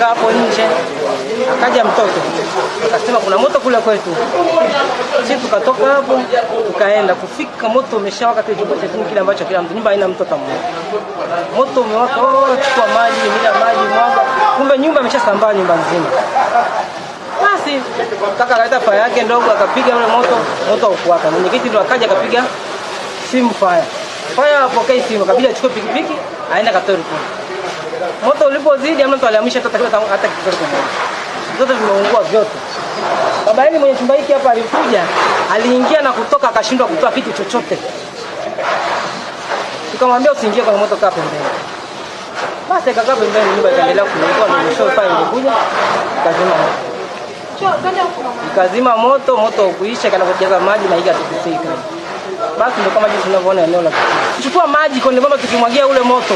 Tumekaa hapo nje, akaja mtoto akasema kuna moto kule kwetu. Sisi tukatoka hapo tukaenda, kufika moto umeshawaka kile chumba cha chini kile ambacho kila mtu, nyumba haina mtu hata mmoja. Moto umewaka, oh, chukua maji, mila maji, mwaga, kumbe nyumba imeshasambaa nyumba nzima. Basi kaka akaleta faya yake ndogo akapiga ule moto, moto haukuwaka. Mwenyekiti ndo akaja akapiga simu faya, faya hapokei simu, akabidi achukue pikipiki aende akatoe ripoti. Moto ulipozidi, amna mtu aliamsha hata hata kitu kimoja, vyote vimeungua vyote. Baba yenu mwenye chumba hiki hapa alikuja, aliingia na kutoka, akashindwa kutoa kitu chochote. Tukamwambia usiingie kwenye moto, kaa pembeni. Basi akakaa pembeni, nyumba ikaendelea kuungua, na mwisho fire ilikuja ikazima moto, ikazima moto, moto ukuisha, kana kujaza maji na ikateketeka. Basi ndio kama jinsi tunavyoona eneo la tukio. Chukua maji kwenye bomba, tukimwagia ule moto,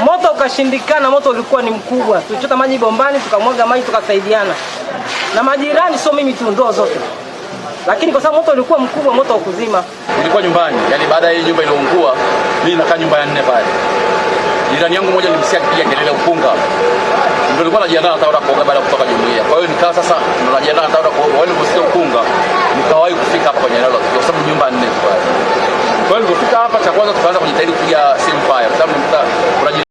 moto ukashindikana, moto ulikuwa ni mkubwa. Tulichota maji bombani, tukamwaga maji, tukasaidiana na majirani, sio mimi tu, ndoo zote, lakini kwa sababu moto ulikuwa mkubwa, moto ukuzima. Nilikuwa nyumbani, yani baada ya hii nyumba iliungua, mimi nakaa nyumba ya nne pale. Jirani yangu mmoja nilimsikia akipiga kelele upunga. Ndio nilikuwa najiandaa nataka kuoga baada ya kutoka jumuiya. Kwa hiyo nikawa sasa ndo najiandaa nataka kuoga. Kwa hiyo niliposikia upunga, nikawahi kufika hapa kwenye eneo la tukio kwa sababu nyumba nne tu pale. Kwa hiyo nilipofika hapa, cha kwanza tukaanza kujitahidi kupiga simu fire kwa sababu nilikuta kuna